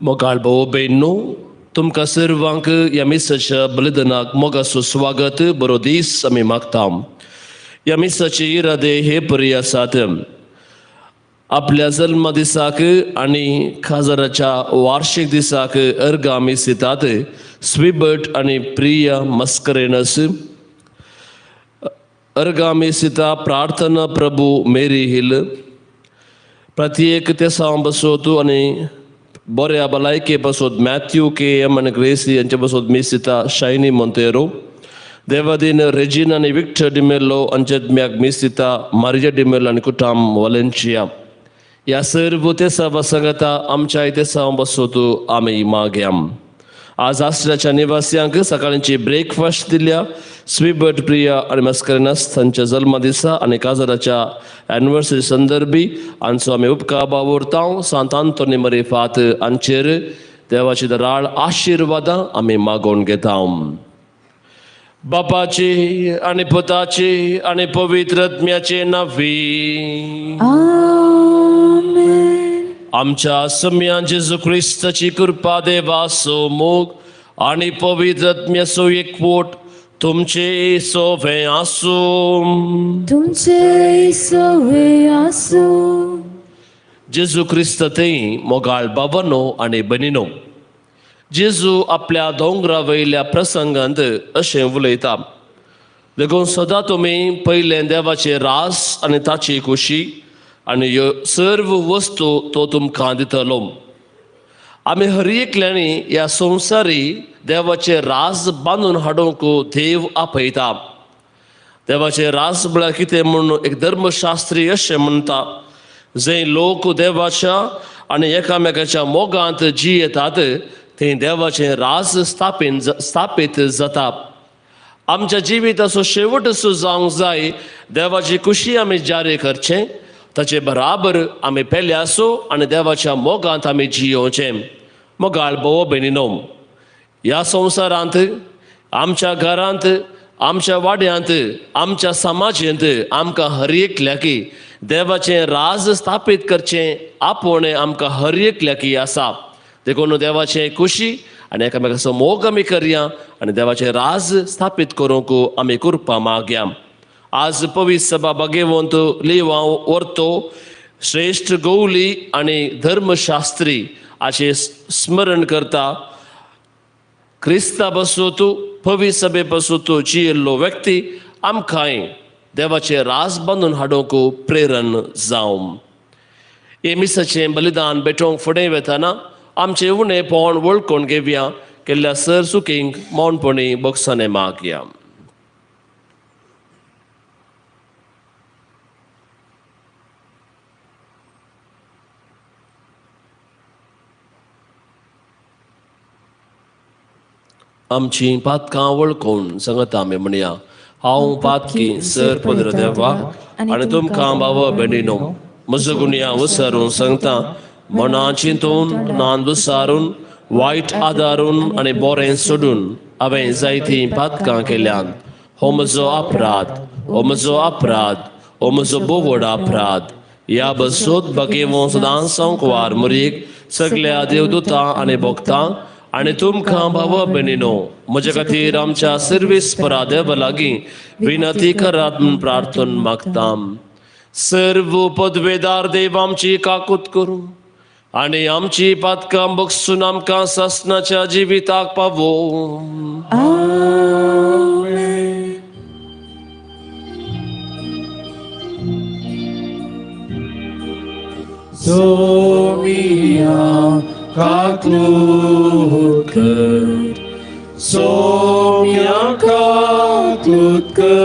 मोगाळ भाव भयणींनो, तुमकां सर्वांक ह्या मिसाच्या बलिदानाक मोगाचो स्वागत, बरो दीस आमी मागता. ह्या मिसाचे इरादे हे परी आसात. आपल्या जल्म दिसाक आनी खाजराच्या वार्षिक दिसाक अर्गां आमी दितात स्विबर्ट आनी प्रिया मस्करेनस. अर्गां आमी दिता प्रार्थना प्रभू मेरी हिल. प्रत्येक तेसांव बसोत आनी बऱ्या भलायके पासत मॅथ्यू के एम आनी ग्रेसी हांचे पासत मीस दिता शायनी मोंतेरो. देवादीन रेजिना आनी विक्टर डिमेलो हांचे म्याक मीस दिता मारिया डिमेलो आनी कुटाम वॉलेन्शिया. ह्या सर्व तेसांवा सांगता आमच्या तेसांव बसोत आमी मागयाम. आज आसऱ्याच्या निवासियांक सकाळची ब्रेकफास्ट दिल्या स्विबर्ट प्रिया आनी मस्करेनस तांच्या जल्मदिसा आनी काजराच्या एनिवर्सरी संदर्भी हांचो आमी उपकार बावुरता. सांत आंतोनी मरिफात हांचेर देवाची दराळ आशिर्वादां आमी मागोवन घेता. बापाची आनी पुताची आनी पवित्र आत्म्याचे नांवी. आमच्या सम्यान जेजू क्रिस्ताची कृपा, देवाचो मोग आनी पवित्र आत्म्याचो एकवट तुमचे सोवे आसूं. तुमचे सोवे आसूं. जेजू क्रिस्त थंय मोगाळ बाबानो आनी भयणीनो, जेजू आपल्या दोंगरा वयल्या प्रसंगांत अशें उलयता, देखून सदां तुमी पयलें देवाचें रास आनी ताची खुशी आनी ह्यो सर्व वस्तू तो तुमकां दितलो. आमी हर एकल्यांनी ह्या संवसारी देवाचें राज बांदून हाडूंक देव आपयता. देवाचें राज म्हळ्यार कितें म्हूण एक धर्मशास्त्री अशें म्हणटा, जंय लोक देवाच्या आनी एकामेकाच्या मोगांत जियेतात थंय देवाचें राज स्थापीत जाता. आमच्या जिविताचो शेवट असो जावंक जाय, देवाची खुशी आमी जारी करचें, ताचे बराबर आमी पेले आसो आनी देवाच्या मोगांत आमी जियोवचें. मोगाळ भोव भयणीनो, ह्या संवसारांत आमच्या घरांत, आमच्या वाड्यांत, आमच्या समाजेंत आमकां हर एकल्याकी देवाचें राज स्थापीत करचें आपोवणें आमकां हर एकल्याकी आसा. देखून देवाचें खुशी आनी एकामेकाचो मोग आमी करया आनी देवाचें राज स्थापीत करूंक आमी कृपा मागया. आज पवित्र सभा भागेवंत लिवां वर्तो श्रेश्ठ गौली आनी धर्मशास्त्री हाचें स्मरण करता. क्रिस्ता पासून पवित्र सभे पासून जियेल्लो व्यक्ती आमकांय देवाचें राज बांदून हाडूंक प्रेरण जावं. हे मिसाचें बलिदान भेटोवंक फुडें वतना आमचें उणेपण वळखून घेवया, केल्ल्या सर चुकींक मौनपणी बोगसाणें मागया. आमची पातकां वळखून सांगता आमी म्हणया, हांव पातकी सर पदर देवा आनी तुमकां भाव भयणीनो म्हजो गुन्यांव विसरून सांगता, मना चिंतून नान विसारून वायट आदारून आनी बरें सोडून हांवें जायतीं पातकां केल्यात. हो म्हजो अपराध, हो म्हजो अपराध, हो म्हजो बोवड अपराध. ह्या बसोत बागेवो सदांच संकवार मुरीक सगल्या देवदूतां आनी भक्तां आनी तुमकां भाव भयणीनो म्हजे खातीर आमच्या सर्वीस परा देवा लागीं विनंती करात म्हूण प्रार्थना मागता. सर्व पदवेदार देव आमची काकूत करूं आनी आमची पातकां बगसून आमकां सासणाच्या जिविताक पावोवं. सोमिया काकलूत कर, सोम्या काकलूत कर,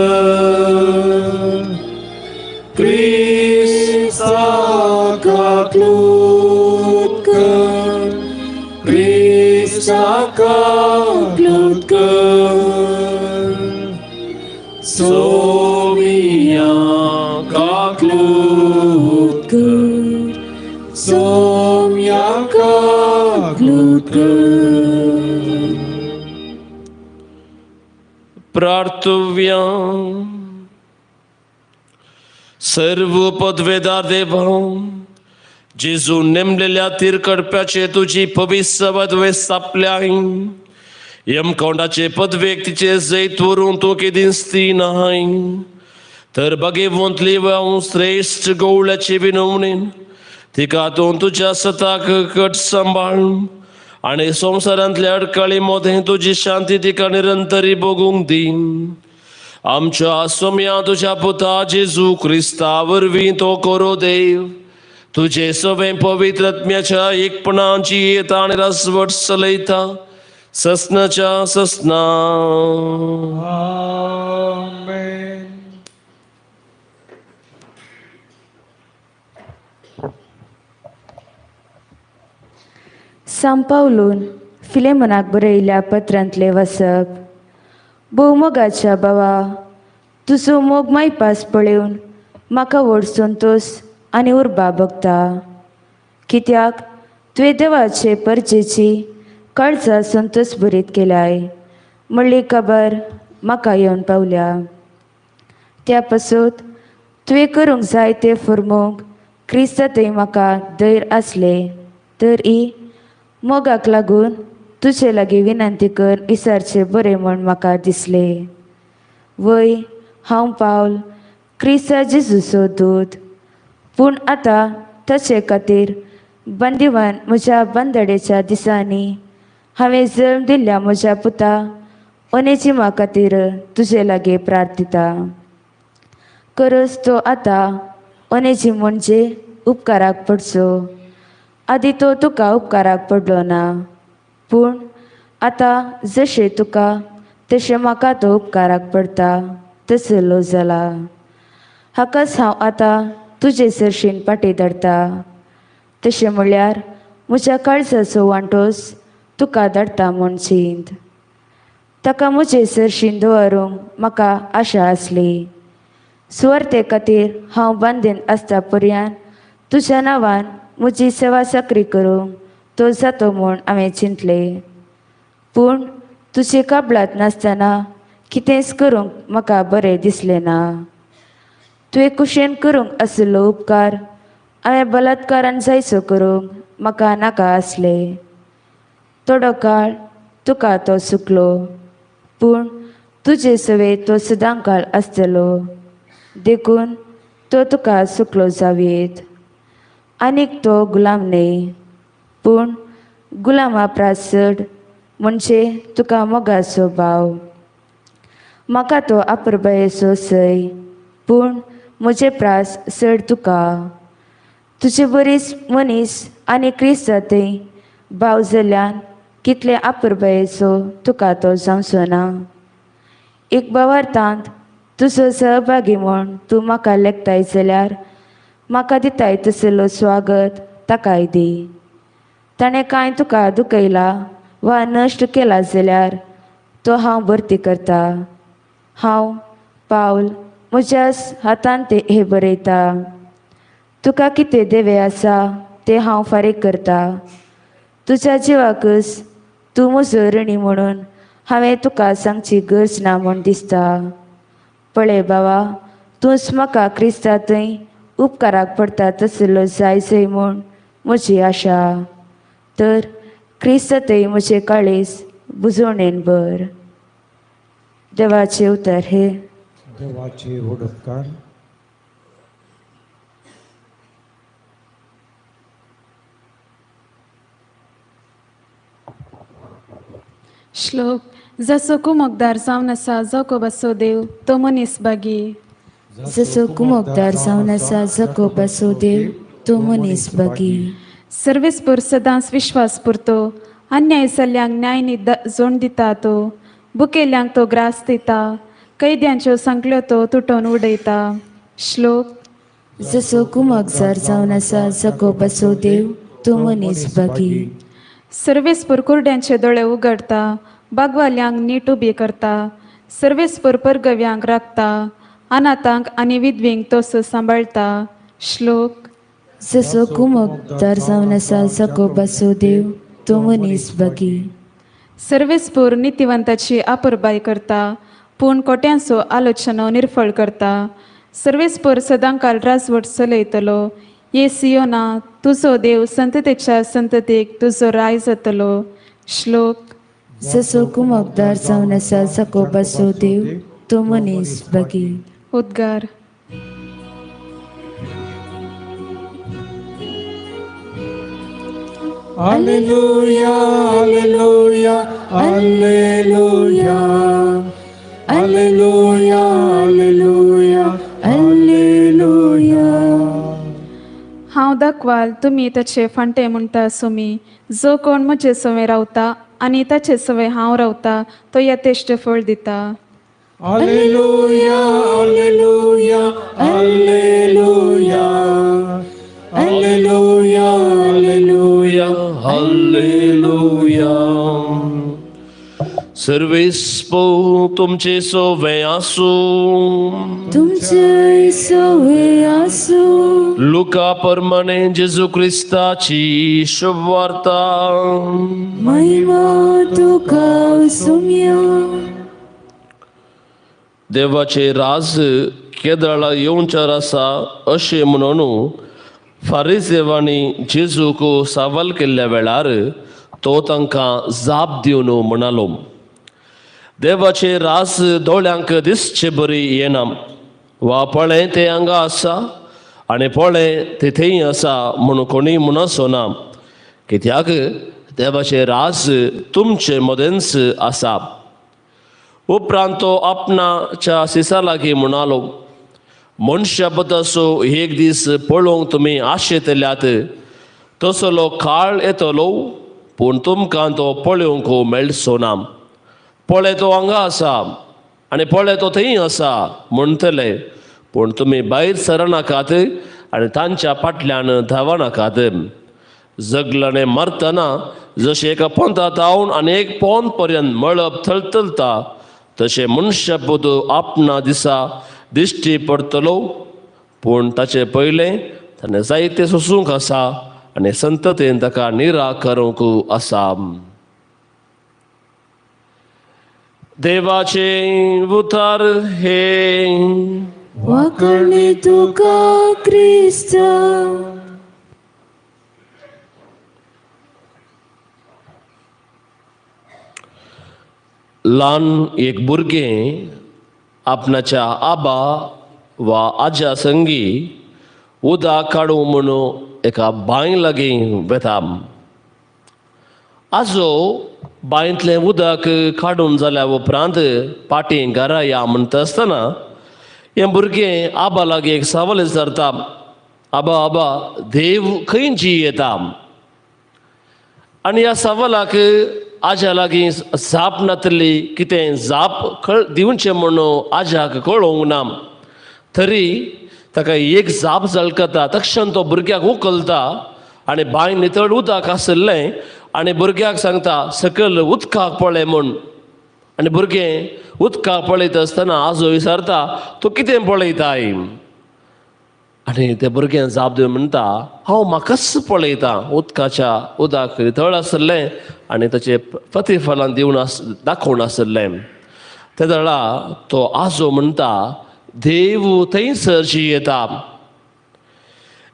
क्रिस्ता काकलूत कर, क्रिस्ता काकलूत कर, सोमिया काकलूत कर, सोम्या काकलूत कर. प्रार्थव्या. सर्व पदवेदार देवा, जेजू नेमलेल्या तिरकडप्याचे तुजी पवित्र तुवें स्थापल्याय. यमकोंडाचे पदवेक तिचे जैत व्हरूंक तूं केदींच ती नाय, तर बगेवंतली श्रेश्ठ गवळ्याची विनवणेन तिका तूं तुज्या सताक कट सांबाळ आनी संवसारांतल्या अडकळी मदें तुजी शांती तिका निरंतरी भोगूंक दी. आमच्या सोम्या तुज्या पुता जेजू क्रिस्ता वरवीं तो करो देव तुजे सवें पवित्र आत्म्याच्या एकपणाची येता आनी रासवट चलयता ससनाच्या ससना. आमेन. सांपावलून फिलेमनाक बरयल्ल्या पत्रांतलें वाचप. भोवमोगाच्या बाबा, तुजो मोग मायपास पळोवन म्हाका व्हड संतोश आनी उर्बा भोगता, कित्याक तुवें देवाचे परजेची काळजा संतोश भरीत केल्याय म्हणली खबर म्हाका येवन पावल्या. त्या पासून तुवें करूंक जाय तें फुरमूंक क्रिस्ता थंय म्हाका धैर्य आसलें, तर ही मोगाक लागून तुजे लागीं विनंती कर विसारचें बरें म्हूण म्हाका दिसलें. वय हांव पावल क्रिस्ता जेजूचो दूत, पूण आतां ताचे खातीर बंदिवान म्हज्या बंदडेच्या दिसांनी हांवें जल्म दिल्ल्या म्हज्या पुता ओनेजिमा खातीर तुजे लागीं प्रार्थिता. करस तो आतां ओनेजीम म्हणजे उपकाराक पडचो, आदी तो तुका उपकाराक पडलो ना, पूण आतां जशें तुका तशें म्हाका तो उपकाराक पडटा तसलो जाला. हाकाच हांव आतां तुजे सरशीन पाटी धाडटा, तशें म्हणल्यार म्हज्या काळजाचो वांटोस तुका धाडटा म्हूण चिंत. ताका म्हजे सरशीन दवरूंक म्हाका आशा आसली. सुवार्ते खातीर हांव बांदेन आसता पर्यंत तुज्या नांवान म्हजी सेवा चाकरी करूंक तो जातो म्हूण हांवें चिंतलें, पूण तुजे काबलात नासतना कितेंच करूंक म्हाका बरें दिसलें ना. तुवें कुशेन करूंक आशिल्लो उपकार हांवें बलात्कारान जायचो करूंक म्हाका नाका आसलें. थोडो काळ तुका तो सुकलो, पूण तुजे सवे तो सदां काळ आसतलो, देखून तो तुका सुकलो जावयेत. आनीक तो गुलाम न्हय, पूण गुलामा प्रास चड म्हणजे तुका मोगाचो भाव. म्हाका तो आपुरबायेचो सय, पूण म्हजे प्रास चड तुका. तुजे बरीच मनीस आनी क्रिस्त थंय भाव जाल्ल्यान कितले आपुरबायेचो तुका तो जावचो ना. एक भावार्थांत तुजो सहभागी म्हूण तूं म्हाका लेखताय जाल्यार म्हाका दिताय तसलो स्वागत ताकाय दी. ताणें कांय तुका दुखयला वा नश्ट केला जाल्यार तो हांव भरती करता. हांव पावल म्हज्याच हातान ते हे बरयता. तुका कितें देवे आसा तें हांव फारीक करता. तुज्या जिवाकच तूं म्हजो ऋणी म्हणून हांवें तुका सांगची गरज ना म्हूण दिसता. पळय बाबा, तूंच म्हाका क्रिस्ता थंय उपकाराक पडटा तसलो जाय जय म्हूण म्हजी आशा. तर क्रिस्त थंय म्हजें काळीज बुजवणेन भर. देवाचें उतर हे. देवाचे व्हड उपकार. श्लोक. जसो कुमोकदार जावन आसा जकोबाचो देव तो मनीस बागी. जसो कुमोकदार जावन आसा जकोबाचो देव तो मनीस बागी. सर्वेस्पर सदांच विश्वास पुरतो, अन्याय जाल्ल्यांक न्याय जोण दिता तो, बुकेल्यांक तो ग्रास दिता, कैद्यांच्यो सांकल्यो तो तुटोवन उडयता. श्लोक. जसो कुमोकदार जावन आसा जकोबाचो देव तो मनीस बागी. सर्वेस्पर कुरड्यांचे दोळे उगडता, बागवाल्यांक नीट उबी करता, सर्वेस्पर परगव्यांक राखता, अनाथांक आनी विधवींक तसो सांबाळटा. श्लोक. जसो कुमोकदार जावन आसा जकोबाचो देव तो मनीस बागी. सर्वेस्पर नितिवंताची आपुरबाय करता, पूण कोट्यांचो आलोचनो निर्फळ करता. सर्वेस्पर सदांकाल राजवट चलयतलो, ये सियोना तुजो देव संततेच्या संततेक तुजो राय जातलो. श्लोक. जसो कुमकदार जावन आसा जाकोबाचो देव तो मनीस बागी. उद्गार. Alleluia, alleluia, alleluia, alleluia, alleluia, alleluia. हांव दाखवाल तुमी ताचे फांटे म्हणटा सुमी. जो कोण म्हजे सवें रावता आनी ताचे सवें हांव रावता तो यथेश्ट फळ दिता. Alleluia, alleluia, alleluia, alleluia, alleluia, alleluia. सर्वेस्पो तुमचे सोवे आसूं. तुमचे सोवे आसूं. लुका परमाने जेजू क्रिस्ताची शुभवार्ता. महिमा तुका सुम्या. देवाचे राज केदळा येवच्यार आसा अशें म्हणून फारिजेवांनी जेजूक सवाल केल्ल्या वेळार तो तांकां जाप दिवन म्हणालो, देवाचे राज दोळ्यांक दिसचे बरी येना वा पळय ते हांगा आसा आनी पळय ते थंय आसा म्हणून कोणूय म्हणसो ना, कित्याक देवाचे राज तुमचे मदेंच आसा. उपरांत तो आपणाच्या सिसा लागीं म्हणालो, मनशा बद्दलचो एक दीस पळोवंक तुमी आशेतल्यात तसलो काळ येतलो, पूण तुमकां तो पळोवंक मेळचो ना. पळय तो हांगा आसा आनी पळय तो थंय आसा म्हणटले, पूण तुमी भायर सरनाकात आनी तांच्या फाटल्यान धांवनाकात. जगलाने मरतना जशें एका पोंता धांवन आनी एक पोंत पर्यंत मळब थलथलता तशें मनशा पुत आपणा दिसा दिश्टी पडटलो, पूण ताचे पयलें ताणें जायते सोसूंक आसा आनी संततेन ताका निरा करूंक आसा. देवाचे उतार हे वाकणे तुका क्रिस्ता. ल्हान एक भुरगें आपणाच्या आबा वा आज्या संगी उदक काडूं म्हणून एका बांय लागीं वेता. आजो बांयतलें उदक काडून जाल्या उपरांत पाटी घरा या म्हणटा आसतना हें भुरगें आबा लागीं एक सवाल विचारता, आबा आबा देव खंय जी येता? आनी ह्या सवालाक आज्या लागीं जाप नातली, कितें जाप कळ दिवचें म्हणून आज्याक कळोवंक ना. तरी ताका एक जाप झळकता. तक्षण तो भुरग्याक उखलता आनी बांय नितळ उदक आशिल्लें आनी भुरग्याक सांगता सकयल उदकाक पळय म्हूण. आनी भुरगें उदकाक पळयता आसतना आजो विचारता तूं कितें पळयताय? आनी ते भुरगें जाप दिवन म्हणटा हांव म्हाकाच पळयतां. उदकाच्या उदक नितळ आशिल्लें आनी ताचें प्रतिफलान दिवन आस दाखोवन आशिल्लें. ते वेळा तो आजो म्हणटा देव थंयसर जियेता,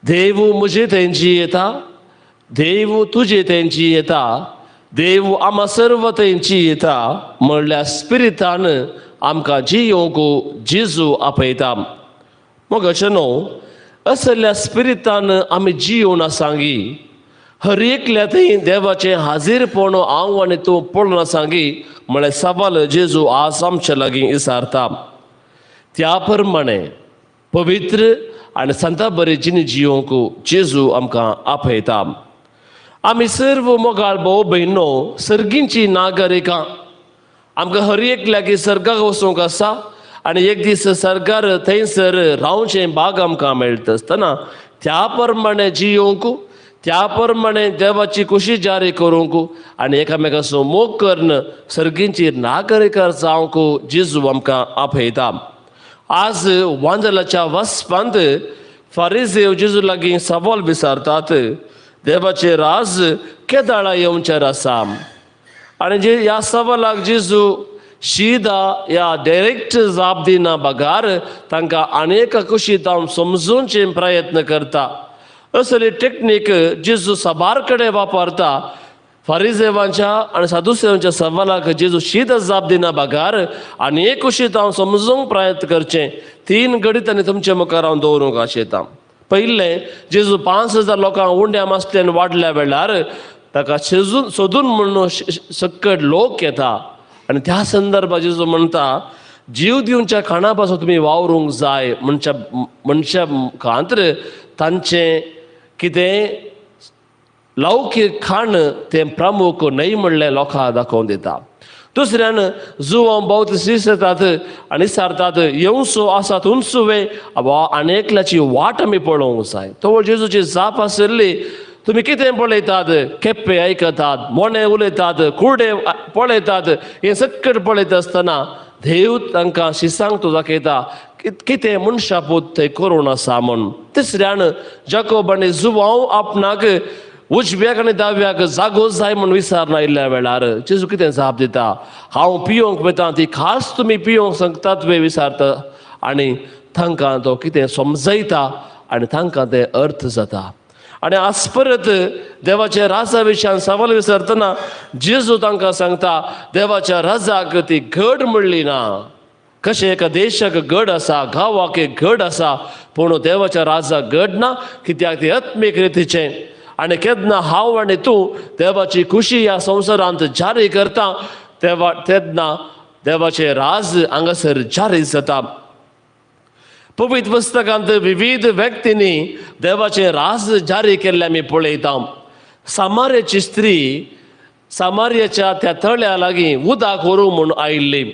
देव म्हजे थंय जियेता, देव तुजे थंय जियेता, देव आमा सर्व थंय जियेता म्हणल्यार स्पिरितान आमकां जियोवंक जेजू आपयता. मोगाचे न्हू असल्या स्पिरितान आमी जियोवन आसांगी हर एकल्या थंय देवाचें हाजीरपण हांव आनी तूं पळोवन आसांगी म्हळ्यार सवाल जेजू आज आमचे लागीं विचारता. त्या प्रमाणे पवित्र आनी संता बरी जिणी जियोवंक जेजू आमकां आपयता. आमी सर्व मोगाळ भाव भयणो सर्गींची नागरिकां. आमकां हर एकल्याक सर्गाक वचूंक आसा आनी एक दीस सरकार थंयसर रावचें भाग आमकां मेळटा आसतना त्या प्रमाणे जियोवंक, त्या प्रमाणे देवाची खुशी जारी करूंक आनी एकामेकाचो मोग करून सर्गींची नागरिकां जावंक जेजू आमकां आपयता. आज वांजलाच्या वसपांत फारिजेव जेजू लागीं सवाल विचारतात देवाचे राज केदाळा येवचेर आसा? आनी जे ह्या सवालाक जेजू शिदा या डायरेक्ट जाप दिना बगार तांकां अनेक कुशीत हांव समजूनचे प्रयत्न करता. असली टेक्नीक जेजू साबार कडेन वापरता. फारिजेवांच्या आनी सादुसेवांच्या सवालाक जेजू शीत जाप दिना बगार आनी एक कुशीत हांव समजूंक प्रयत्न करचें 3 घडीत आनी तुमचे मुखार हांव दवरूंक आशेतां. पयलें, जेजू 5000 लोकांक उंड्या मासल्यान वाडल्या वेळार ताका शेजून सोदून म्हणून सकट लोक येता आनी त्या संदर्भात जेजू म्हणटा जीव दिवच्या खाणा पासून तुमी वावरूंक जाय. म्हणच्या मनशा खातीर तांचें कितें लौकीक खाण तें प्रमुख न्हय म्हणलें लोकांक दाखोवन दिता. दुसऱ्यान जुवां भोवत शिजतात आनी सारतात येवसो आसात उंचुवे वा आनी एकल्याची वाट आमी पळोवंक जाय. तो जेजूची जाप आशिल्ली तुमी कितें पळयतात, केप्पे आयकतात, मोणे उलयतात, कुर्डे पळयतात, हें सकट पळयता आसतना देव तांकां शिसांक तो दाखयता कितें मनशा पूत थंय करून आसा म्हूण. तिसऱ्यान जाकोब आनी जुवांव आपणाक उजव्याक आनी दाव्याक जागो जाय म्हूण विचारना आयिल्ल्या वेळार जेजू कितें जाप दिता, हांव पियोंक वता ती खास तुमी पियोंक सांगतात वे विचारता आनी तांकां तो कितें समजयता आनी तांकां तें अर्थ जाता. आनी आज परत देवाच्या राजा विशयान सवाल विचारतना जेजू तांकां सांगता देवाच्या राजाक ती घड म्हणली ना. कशें एका देशाक गड आसा, गांवाक एक गड आसा, पूण देवाच्या राजाक गड ना, कित्याक ती आत्मीक रितीचें. आनी केन्ना हांव आनी तूं देवाची खुशी ह्या संवसारांत जारी करता तेवा तेन्ना देवाचें राज हांगासर जारी जाता. पवित्र पुस्तकांत विविध व्यक्तींनी देवाचें राज जारी केल्लें आमी पळयता. सामार्याची स्त्री सामार्याच्या त्या तळ्या लागीं उदक व्हरूंक म्हूण आयिल्ली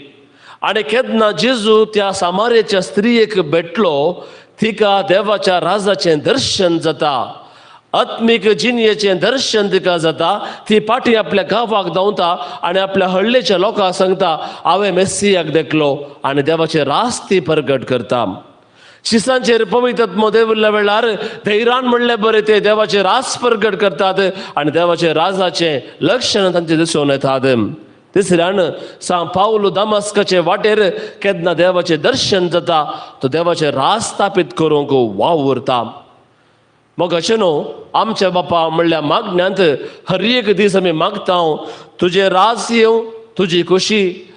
आनी केन्ना जेजू त्या सामार्याच्या स्त्रियेक भेटलो तिका देवाच्या राजाचें दर्शन जाता, आत्मीक जिणयेचें दर्शन तिका जाता. ती फाटीं आपल्या गांवाक धांवता आनी आपल्या हळ्ळेच्या लोकांक सांगता हांवें मेस्सियाक देखलो आनी देवाचें राज ती प्रगट करता. शिसांचेर पवित्र आत्मो देविल्ल्या वेळार धैर्यान म्हणलें बरें ते देवाचें राज प्रगट करतात आनी देवाचें राजाचें लक्षण तांचें दिसून येतात. तिसऱ्यान सांव पावलो दामास्काचे वाटेर केन्ना देवाचें दर्शन जाता तो देवाचें राज स्थापीत करूंक वावुरता. मग अशें न्हू आमच्या बापा म्हणल्या मागण्यांत हर एक दीस आमी मागता तुजें राज येवं, तुजी खुशी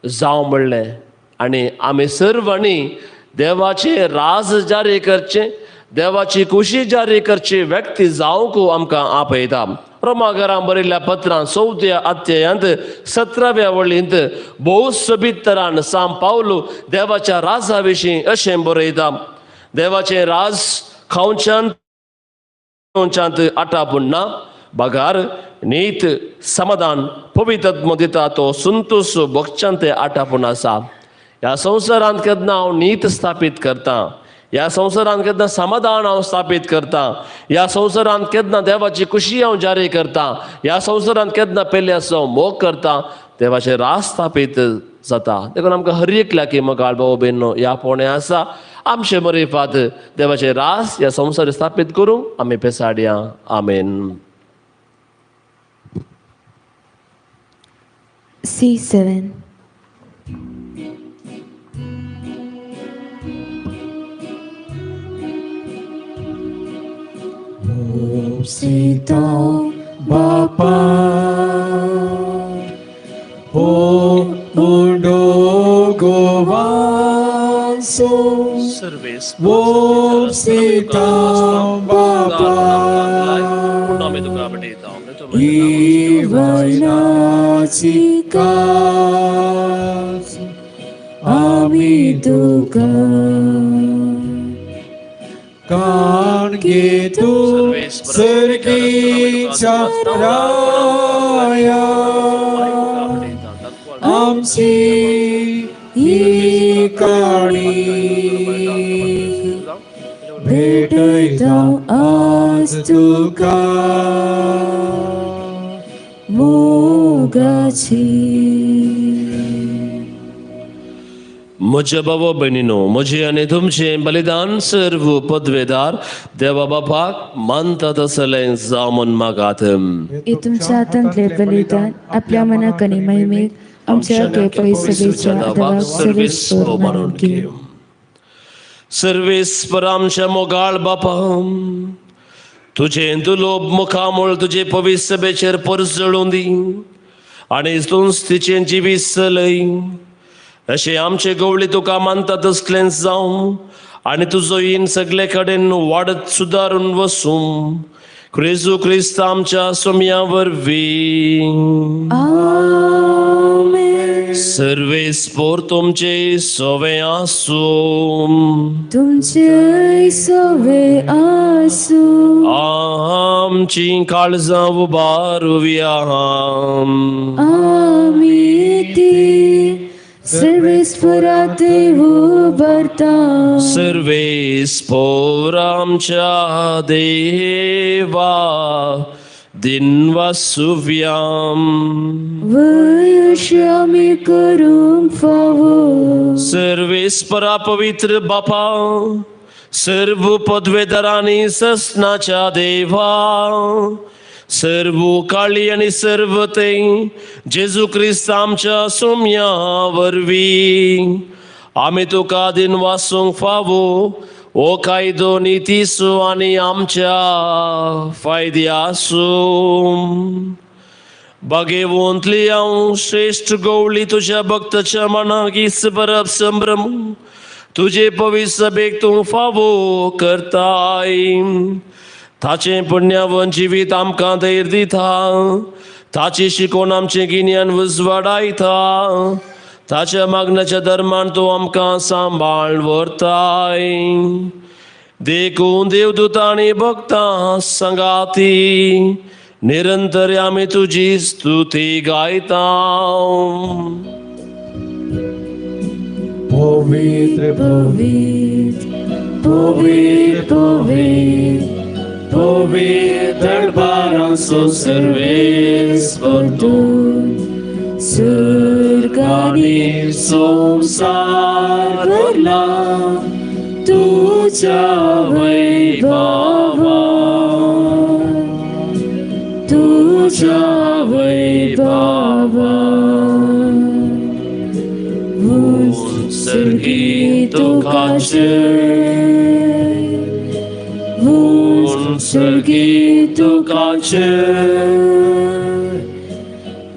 जावं म्हणलें आनी आमी सर्वांनी देवाचें राज जारी करचें, देवाची खुशी जारी करची व्यक्ती जावंक आमकां आपयता. रोमाघरां बरयल्ल्या पत्रां 4व्या अध्यायांत 17व्या वळींत भोव सोबीत तरान सांव पावलो देवाच्या राजा विशीं अशें बरयता, देवाचें राज खावच्यांत पिवच्यांत आटापून ना, बगार नीत समाधान पवित्र आत्मो दिता तो संतोश भोगच्यांत ते आटापून आसा. ह्या संवसारांत केन्ना हांव नीत स्थापीत करता, ह्या संवसारांत केन्ना समाधान हांव स्थापीत करता, ह्या संवसारांत केन्ना देवाची खुशी हांव जारी करता, ह्या संवसारांत केन्ना पेल्याचो हांव मोग करता, देवाचें राज स्थापीत जाता. देखून आमकां हर एकल्याक मोगाळ भाव भयणो ह्या पोणे आसा आमचे मरेफात देवाचें राज ह्या संवसार स्थापीत करूंक आमी पेसाडया. आमेन. C7. Sita Bapa O Mundo Govanso Service O Sita Bapa Ivainachikas Amiduka Kan tu sergi raya amsi ikani भेटयता आज तुका मोगाची. म्हज्या बाबा भयणीनो, म्हजें आनी तुमचें बलिदान सर्व पदवेदार देवा बापाक मानता तसलें जावं म्हूण मागात. हे तुमच्या हातांतलें बलिदान आपल्या मनाक आनी महिमेक आमच्या पयसुच्या देवाक सर्वेस्पर मानून घे. सर्वेस्पर आमच्या मोगाळ बापा, तुजें दुलोब मुखामूळ तुजे पवित्र सभेचेर परजळूं दी आनी तूंच तिचें जिवीत चलय. अशें आमचे गवळी तुका मानता तसलेंच जावं आनी तुजो इन सगळे कडेन वाडत सुदारून वसूं. क्रिजू क्रिस्त आमच्या सोम्या वरवीं. आमेन. सर्वेस्पोर तुमचे सवे आसूं. तुमचे सवे आसूं. आमची काळजां उबारुया. आमी ती सर्वेस्पोरात उबारता. सर्वेस्पोर आमच्या देवा दिनवासुव्याम. वयशी आमी करूंक फावो. सर्वेस्परा पवित्र बापा, सर्व पदवेदारांनी ससनाच्या देवा, सर्व काळी आनी सर्व ते जेजू क्रिस्त आमच्या सोम्या वरवीं आमी तुका दिनवासूंक फावो ओ कायदो नितीसो आनी आमच्या फायद्यासो. बागेवंतली हांव श्रेश्ठ गवळी तुज्या भक्ताच्या मनाक बरप संभ्रम तुजे पवित्र सभेक तूं फावो करताय. ताचें पुण्यावन जिवीत आमकां धैर्य दिता, ताची शिकोवन आमचें गिन्यान उजवाडायता, ताच्या मागण्याच्या धर्मान तूं आमकां सांबाळ व्हरताय. देखून देवदूतांनी भक्तां सांगाती निरंतर आमी तुजी स्तुती गायता. पवित्र पवित्र पवित्र पवित्र पवित्र दरबारांचो सर्वेस्पोर तूं स्वर्ग आनी संवसार भरला तुज्या वैभवान, तुज्या वैभवान. ऊंच सर्गी तुका जय, ऊंच सर्गी तुका जय,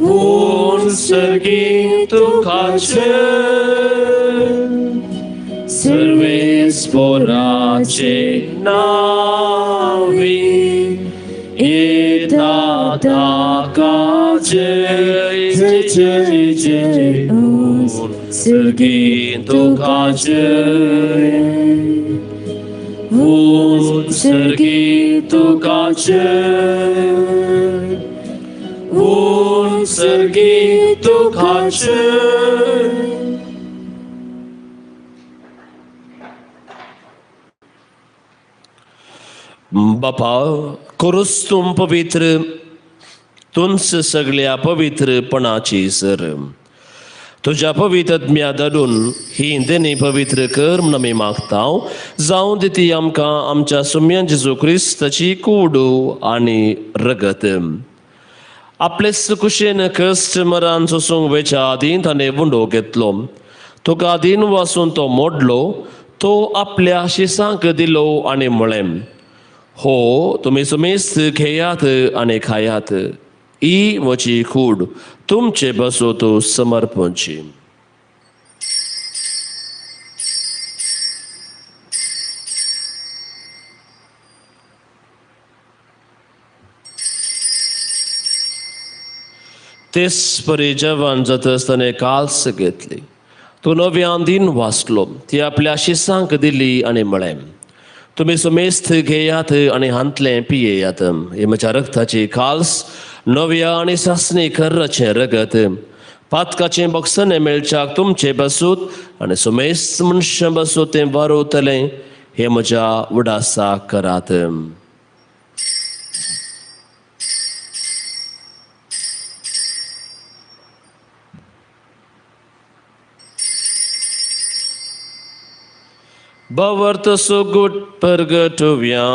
ऊंच सर्गी तुका जय. सर्वेस्पोराचे नावी येता ताका जय जय जय जय ऊंच सर्गी तुका जय, ऊंच सर्गी तुका जय, ऊंच सर्गी तुका जय. बापा करूच तूं पवित्र तूंच सगळ्या पवित्रपणाची सर. तुज्या पवित्रत्म्या धाडून ही देणी पवित्र कर म्हूण आमी मागता. जावं दी ती आमकां आमच्या सुम्यान जेजू क्रिस्ताची कूड आनी रगत. आपले कुशेन कश्ट मरान सोसूंक वेच्या आदीं ताणें उंडो घेतलो, तुका दिन वासून तो मोडलो, तो आपल्या शिसांक दिलो आनी म्हळें, हो तुमी सुमेस्त घेयात आनी खायात, ही म्हजी कूड तुमचे बसोत समर्पणची. तेच परी जेवण जातच ताणें काल्स घेतली, तो नव्यान दिन वाचलो, ती आपल्या शिसांक दिली आनी म्हळें, तुमी सुमेस्त घेयात आनी हांतलें पियेयात, हे म्हज्या रक्ताची काल्स नव्या आनी सासणी कर्राचें रगत, पातकाचें बक्षणें मेळच्याक तुमचे बसूत आनी सुमेस्त मनशां बसूत तें वारवतलें, हें म्हज्या उडासाक करात. भवर्त सुगुट परगटुव्या.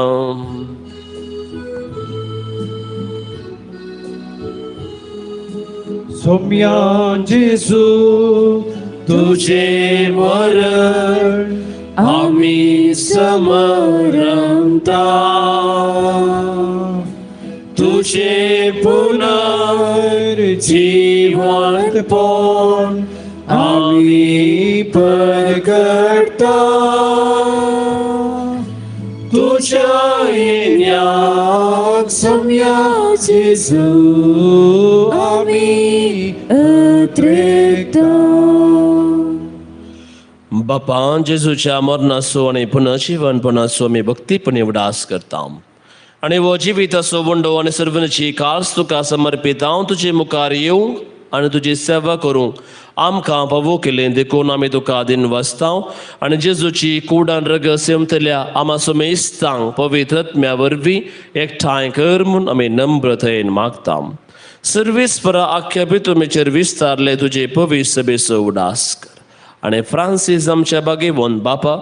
सोम्या जेजू तुझे मरण आमी समरंता तुझे पुनर्जीवंतपण आमी परगटा तुझ्या येण्याक सम्या जेजू आमी अत्रेता. बापा जेजूच्या मरणाचो आनी पुनर्जीवनपणाचो आमी भक्तीपणी उडास करता आनी हो जिविताचो वंडो आनी सर्वनाची खास तुका समर्पित हांव तुजे मुखार येवंक आनी तुजी सेवा करूंक आमकां पावो केलें देखून आमी तुका दिनवासता आनी जेजूची कुडान रगत सेमतल्या आमा समेस्तांक पवित्र आत्म्या वरवीं एकठांय कर म्हूण आमी नम्रतायेन मागता. सर्वीस परा आख्या पितुमेचेर विस्तारले तुजे पवित्र सभेचो उडास कर आनी फ्रांसीस आमच्या बागेवन बापा,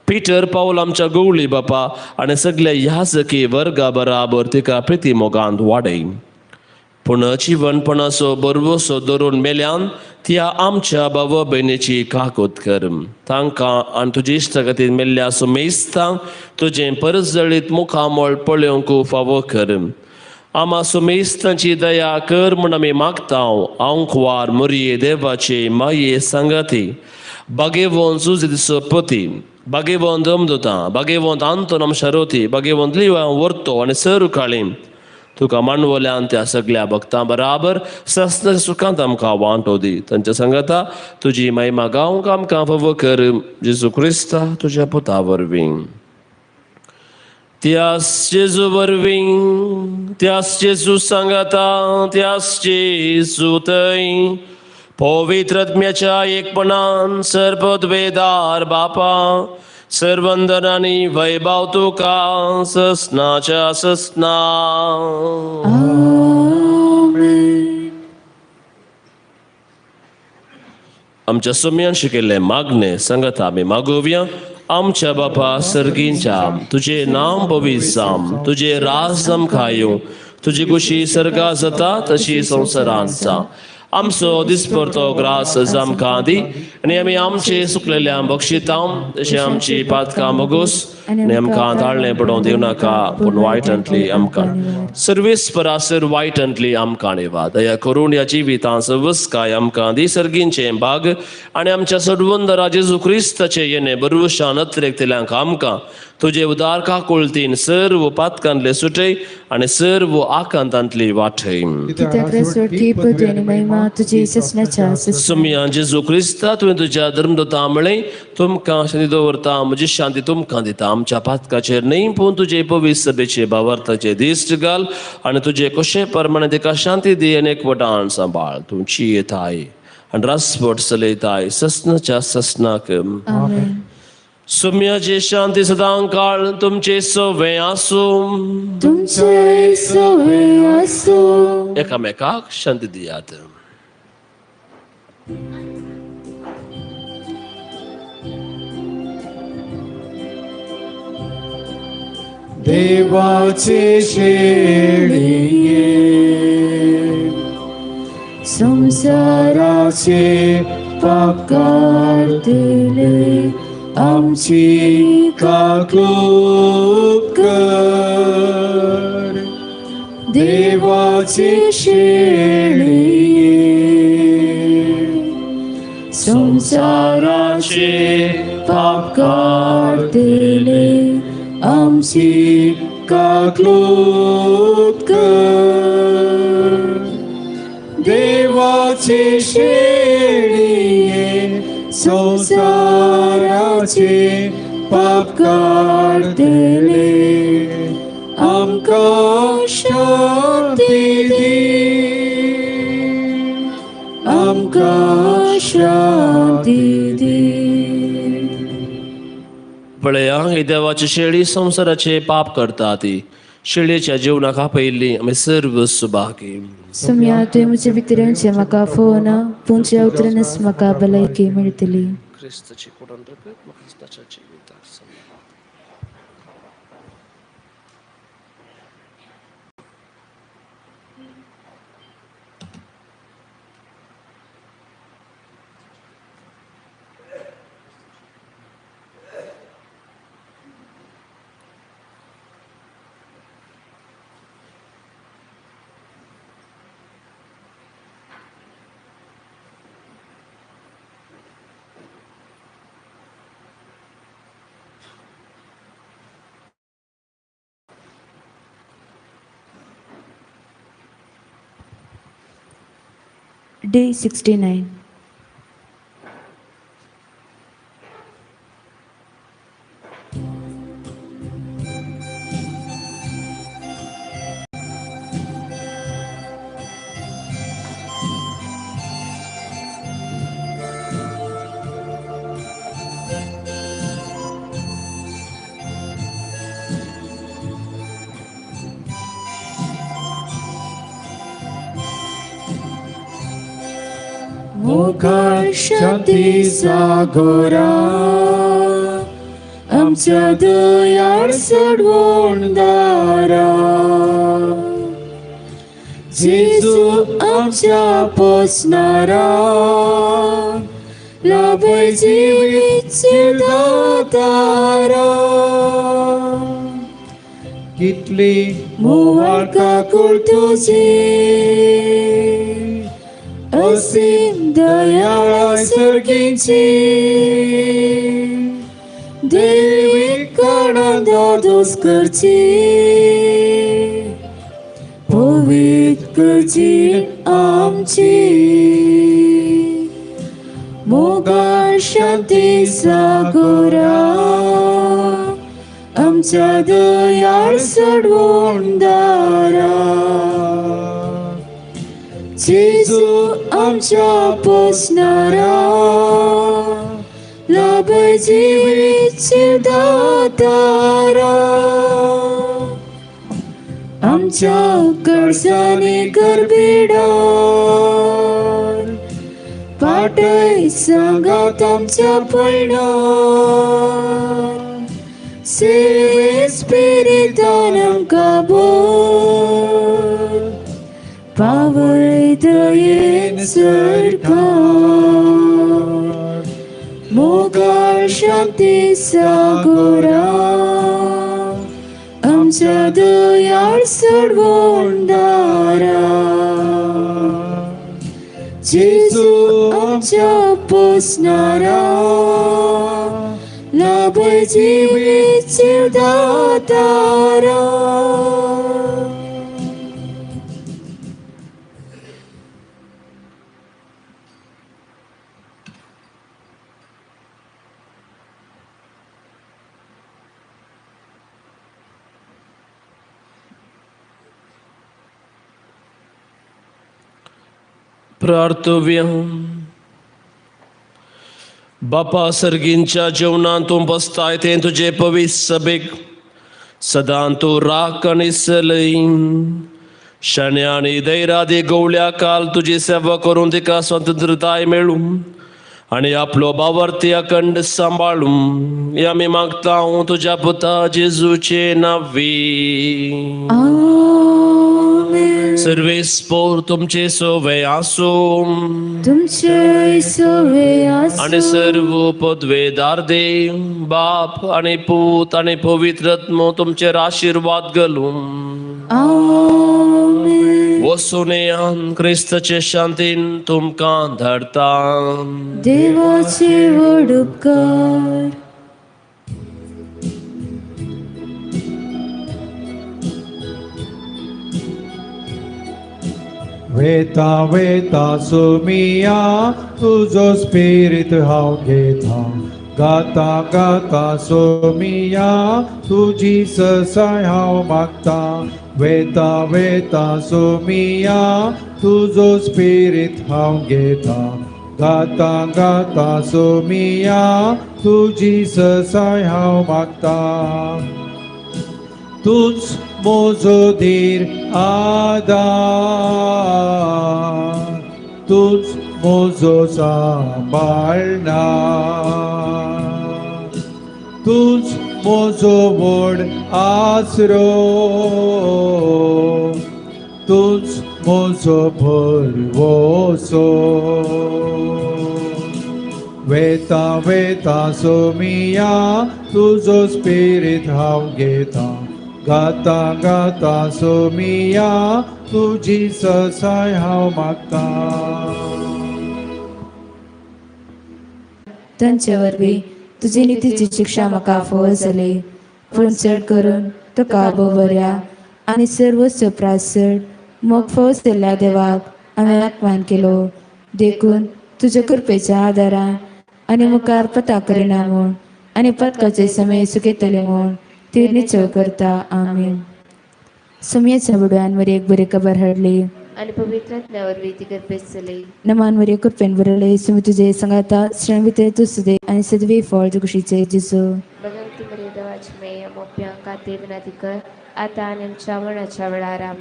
पीटर पावल आमच्या गवळी बापा आनी सगल्या याजकी वर्गा बराबर तिका प्रिती मोगांत वाडय. पूण जिवनपणाचो बरवसो धरून मेल्यान त्या आमच्या बाबा भयणीची काकूत कर. तांकां आनी तुजी इश्टागतीन मेल्ल्या सुमेस्तांक तुजें परजळीत मुखामळ पळोवंक फावो कर. आमा सुमेस्तांची दया कर म्हूण आमी मागता. आंकवार मुरये देवाचे माये सांगाती बागेवन सुजित पती बागेवन दमदुता बागेवंत आंतोन आमच्या रोती बागेवंत लिवा वर्तो आनी सर काळी तुका मांडवल्यान त्या सगल्या भक्तां बराबर सस्न सुखांत आमकां वांटो दी. तांच्या सांगाता तुजी महिमा गावंक आमकां फावो कर जेजू क्रिस्ता तुज्या पुता वरवीं. त्यास जेजू वरवीं, त्यास जेजू सांगाता, त्यास जेजू थंय पवित्र आत्म्याच्या एकपणान सर्वद्वेदार बापा सर्वंदन आनी वैभव तुका ससनाच्या ससना. आमच्या सुम्यान शिकिल्लें मागणें सांगता आमी मागोवया. आमच्या बापा सर्गींच्या तुजें नांव पवित्र जावं, तुजें राज आमकां येवं, तुजी खुशी सर्गा जाता तशी संवसारांत जावं. आमचो दिसपरतो ग्रास आमकां दी आनी आमी आमचे सुकलेल्या बक्षिता तशें आमची पातकां मगोस आनी आमकां ताळणें पडोवंक दिवं नाका पूण वायटांतली आमकां सर्वीस परासर वायटांतली आमकां निवा. दया करून ह्या जिवितांत सवस्काय आमकां दी सर्गींचें भाग आनी आमच्या सर्वंदरा जेजू क्रिस्ताचें येणें बरवशान अत्रेकतल्यांक आमकां तुजे उदार काकुळतीन सर्व पातकांतले सुटय आनी सर्व आकांतांतली वाटय. सुमया जेजू क्रिस्ता तुवें तुज्या धर्मदूता म्हळें तुमकां शांती दवरता म्हजी शांती तुमकां दिता. आमच्या पातकाचेर न्हय पूण तुजे पवित्र सभेचे भावार्थाचे दिश्ट घाल आनी तुजे कशे प्रमाणे तिका शांती दी आनी एकवटान सांबाळ. तुमची येताय आनी रासपट चलयताय ससनाच्या ससनाक. सुम्याची शांती सदां काळ तुमचे सवे आसूं, तुमचे सवे आसूं. एकामेकाक शांती दियात. देवाचे शेळये संसाराचे पाप काडतले आमची काकूत कर. देवाचे शेळये संसाराचे पाप काडतले आमची काकूत कर. देवाचे शेळये संसाराचे पाप काडतले आमकां शांती दी, आमकां शांती दी. पळया ही देवाची शेळी संवसाराचे पाप करता ती शेळयेच्या जिवनाक आपयिल्ली आमी सर्व सुभागी. सुम्या तुवें म्हजे भितर येवचें म्हाका फोवना पूण तुज्या उतरानच म्हाका भलायकी मेळटली. क्रिस्ताची कुडान रगत म्हाका ताच्या जिविताक सांबाळ. D 69. मोगाळ शांती सागोरा आमच्या दयाळ सोडवणदारा जेजू आमच्या पोसणारा लाभय जिवीत दातारा कितली मोवाळ काकूळ तुजी असीम दयाळ सर्गींची देवी कणां करची पवित्र करची आमची मोगाळ शांती सागोरा आमच्या दयाळ सोडवणदारा जेजू आमच्या पोसणारा लाभय जिवीत दातारा आमच्या गरजांनी गरबीडार पाटय सांगात आमच्या पयणार सेवे स्पिरितान आमकां बोल पावय दयेन सरकार मोगाळ शांती सागोरा आमच्या दयाळ सोडवणदारा जेजू आमच्या पोसणारा लाभय जिवीत दातारा. प्रार्थव्य. बापा सर्गींच्या जेवणांत तूं बसताय तें तुजे पवित्र सभेक सदां तूं राख आनी चलय. शाण्या आनी धैर्यादी गवळ्या काल तुजी सेवा करून तिका स्वतंत्रताय मेळूं आनी आपलो बावरती अखंड सांबाळूं हे आमी मागता तुज्या पुता जेजूचे नांवी. सर्वेस्पोर तुमचे सोवे आसूं तुमचे सोवे आसूं आनी सर्व पदवेदार देव बाप आनी पूत आनी पवित्र आत्मो तुमचेर आशिर्वाद घालूं. आमेन. वसून क्रिस्ताचे शांतीन तुमकां धाडता. देवाचे व्हड उपकार. वेता वेता सोमिया तुजो स्पिरीत हांव घेता गाता गाता सोमिया तुजी ससाय हांव मागता वेता वेता सोमिया तुजो स्पिरीत हांव घेता गाता गाता सोमिया तुजी ससाय हांव मागता तूंच म्हजो धीर आदार तूंच म्हजो सांबाळणार तूंच म्हजो व्हड आसरो तूंच म्हजो भरवसो वेता वेता सोमिया तुजो स्पिरीत हांव घेता गाता गाता सोमिया तुजी ससाय हांव मागता. तांचे वरवीं तुजी नितीची शिक्षा म्हाका फावो जाली पूण चड करून तुका बऱ्या आनी सर्वस्व प्रासड मोग फावो जाल्ल्या देवाक हांवें अपमान केलो. देखून तुज्या कृपेच्या आदारान आनी मुखार पता करिना म्हूण आनी पदकाचे समय सुकयतले म्हूण ती निश्चय करता. आमीन. सुमयेच्या बुडव्यान मरियेक बरी खबर हाडली आनी पवित्र आत्म्या वरवीं ती गर्भेस्त जाली. नमान मरिये, कृपेन भरले, सुमी तुजे सांगाता, श्रेण भितर तूं सुदे आनी सदवी फळ तुकुशीचे जेजू. भगवती मरिये, देवाची माय, आमोप्यांक खातीर विनंती कर, आतां आनी आमच्या मरणाच्या वेळार. आमेन.